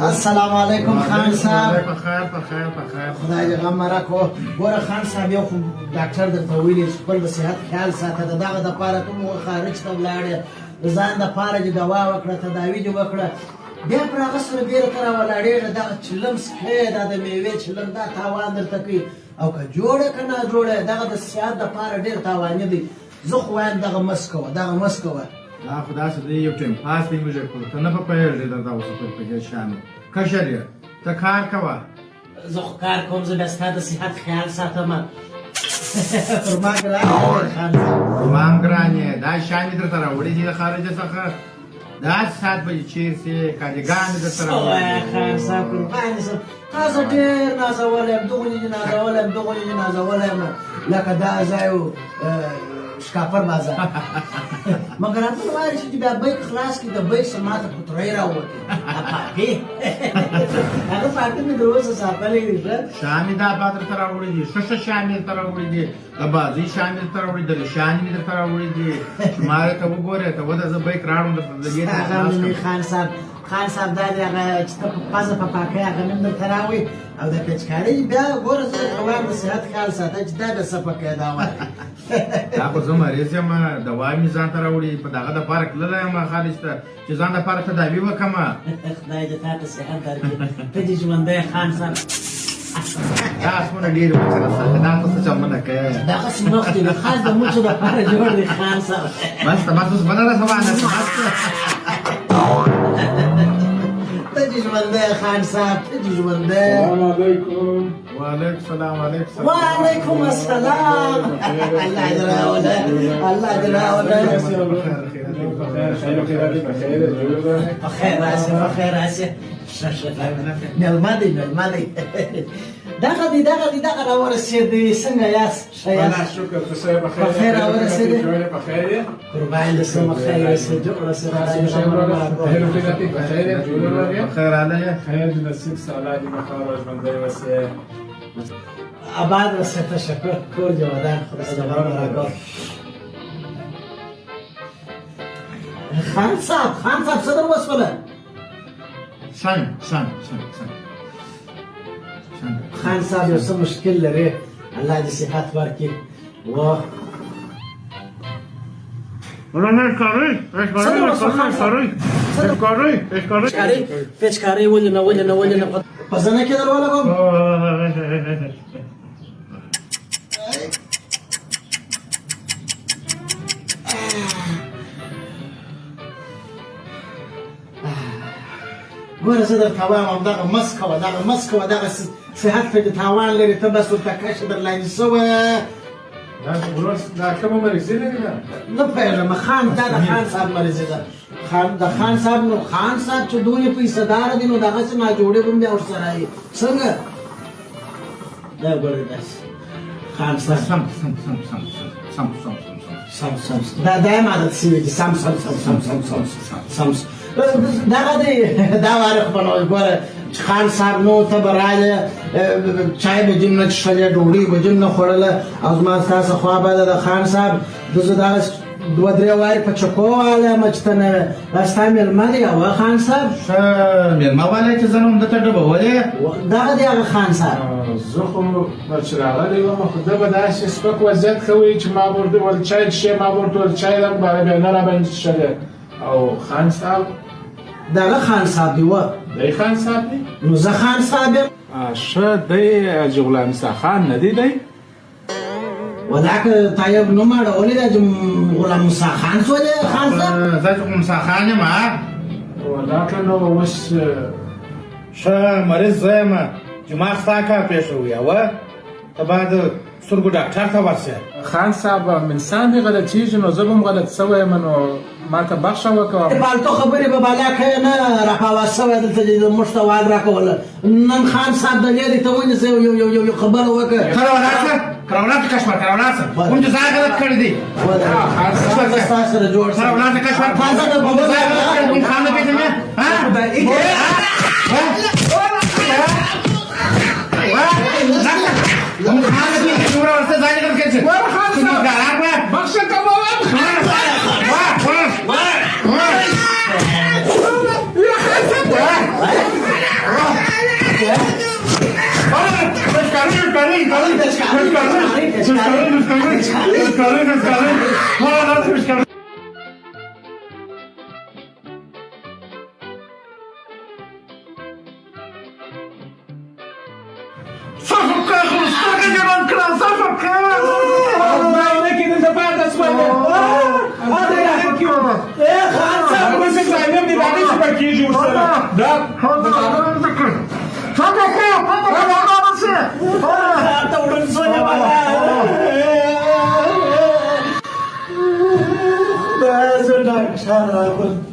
السلام علیکم خان صاحب. په خیر، په خیر، په خیر. خدای دې غم مه راکړو. ګوره خان صاحب، یو خو ډاکټر درته ویلي چې خپل د صحت خیال ساته، د دغه دپاره ته مو خارج ته ولاړې، د ځان دپاره دې دوا وکړه، تداوي دې وکړه، بیا پر هغه سره بېرته راولاړېږه. دغه چلم څکې، دا د میوې چلم، دا تاوان درته کوي، او که جوړه که ناجوړه، دغه د صحت دپاره ډېر تاواني دی. زه خو وایم دغه مه څکوه، دغه مه څکوه. دا خو داسې دی، یو ټایم پاس دی، موږ خو ته نه په پوهېږې. درته اوس په دې شیانو کشر یې، ته کار کوه. زه خو کار کوم، زه بیا ستا د صحت خیال ساتم. پر ما ګران دی خان صاحب. پر ما هم ګران یې. دا شیان مې درته راوړي دي د خارجه څخه، داسې ساعت به دې چېر سي، کالیګانې درته څه وایه راوړي. خان صاحب، قربان سم، تا زه ډېر نازولی یم، دغونې دې نازولی یم، دغونې دې نازولی یم، لکه دا ځای و ښکاپر بازار. مګر بل واري چې بیا بیک خلاص کړي، د بیک څخه ماته پترۍ راووتې، پاپې، هغه پاپې مې تر اوسه ساتلی دی. ښه. شیان مې دا با درته راوړي دي، ښه ښه شیان مې درته راوړي دي، د بازۍ شیان مې درته راوړي، د شیان مې درته راوړي دي، چې ما ته وګورې ته وده، زه بیک راوړم درته د دې. هغه مې خان صاحب، خان صاحب، دا دی هغه چې ته په پزه په پاکۍ، هغه مې درته راوړي، او د پیچکارۍ بیا ګوره، زه درته وایم د صحت خیال ساته چې دا بیا څه پکې دا وایي. دا خو زه مریض یم، دوا مې ځان ته راوړي، په دغه دپاره تللی یم خارج ته چې ځان دپاره تداوي وکړم. خدای دې تا ته صحت درکړي، ته دې ژوندی خان صاحب. دا څومره ډېرې مچې راسره، دا ته څه چمونه کوې؟ دغه څه مخ دی، خاص د مچو دپاره جوړ دی خان صاحب. بس ته بس، اوس بله رسوانه بس. ته دې ژوندی خان صاحب، ته دې ژوندی. السلام علیکم. وعلیکم السلام، وعلیکم السلام. وعلیکم السلام. الله دې راوله، الله دې راوله. په خیر راسې، په خیر راسې. ښه ښه، مېلمه دی، مېلمه دی. دغه دی، دغه دی، دغه راورسېدی. څنګه یاست؟ ښه یاست؟ شکر، ته ښه؟ په په خیر راورسېدې. په خیر یې؟ قربان دې سم، خیر اوسې، جوړ اوسې، خدای دې غم راکړي. په خیر یې؟ جوړ یې؟ په خیر راغلی. خیر دې نصیب سه، الله دې مخاور او ژوندی اوسې. آباد اوسې. تشکر، کور دې ودان، خدای دې غم راکړي. خان صاحب، خان صاحب، څه در وسوله؟ سم سم سم سم سم. خان صاحب یو څه مشکل لري، الله دې صحت ورکړي. واه. پیچکارۍ، پیچکارۍ ولې نه، ولې نه، ولې نه؟ په زنه کې در ولګوم. ګوره، زه درته وایم همدغه مس کوه، دغه مس کوه، دغه صحت ته دې تاوان لري. ته بس ورته کش در لاندې سوی. دا ورور، دا کومه مریضي لري دا؟ نه پوهېږم خان، دا د خان صاحب مریضي ده. خان د خان صاحب، نو خان صاحب چې دونې پیسه داره دي، نو دغسې ناجوړې به هم بیا ورسره وي. څنګه دا ګوره داسې خان صاحب. سم سم سم سم سم سم سم سم. سم سم، دا دایم عادت سوی دي. سم سم سم سم سم سم سم سم. دغه دی، دا واره خو به نو ګوره چې خان صاحب نو ته به راغلې، چای به دې نه څښلې، ډوډۍ به دې نه خوړله، او زما ستاسو خوا به ده. د خان صاحب د زه دغه دوه درې وارې په چکو والم چې ته نه، دا ستا مېلمه دی. او خان صاحب ښه مېلمه والی چې زه نوم ده ته ډبولې. دغه دی هغه خان صاحب. زه خو چې راغلی وم، خو ده به داسې سپک وضعیت کوي چې ما به ورته ویل چای څښې، ما به ورته ویل چای به بیا نه راباندې څښلې. او خان صاحب؟ دغه خان صاحب دی وه. دی خان صاحب دی؟ نو زه خان صاحب یم. ښه دی، حاجي غلام عیسی خان نه دی دی؟ ولاکه تا یو نوم اړولی دی چې غلام موسی خان سولې خان صاحب. زه چې موسی خان یم. ولاکه نو اوس ښه مریض زه یم چې ما ستا کار پېښوي، او ته باید سترګو ډاکټر ته ورشې. خان صاحب، انسان دی، غلطېږي، نو زه به هم غلط سوی یم، نو ما ته بخښه وکړه. پالتو خبرې به بالا کوې نه، راپاواز سوی دلته دې موږ ته وال راکوله. نن خان صاحب د لرې ته ونیسه، یو یو یو یو خبره وکړه. ته راولاړ شه، که راولاړ شه، کش ورکړه، راولاړ شه. کوم چې ځای غلط کړی دی. زه ستا سره جوړ ته راولاړ شه، کش ورکړه. کوم چې ځای غلط کړی، کوم خان نه پېژنې؟ ها؟ کوم خان نه پېژنې؟ څومره ورته ځای غلط کړی چې؟ خان څومره صاحب. ګران کړه؟ بخښه کوه. واه، واه، واه. یا خان صاحب. سترګه دې بند کړه، صرف کړه. ما نه کې دلته پاتې شول. خان صاحب، اوس ظالم دی، دا نه چې کېږي ورسره دا. ته وړل سولې والا. خدای، زه ډاکټر راغلم.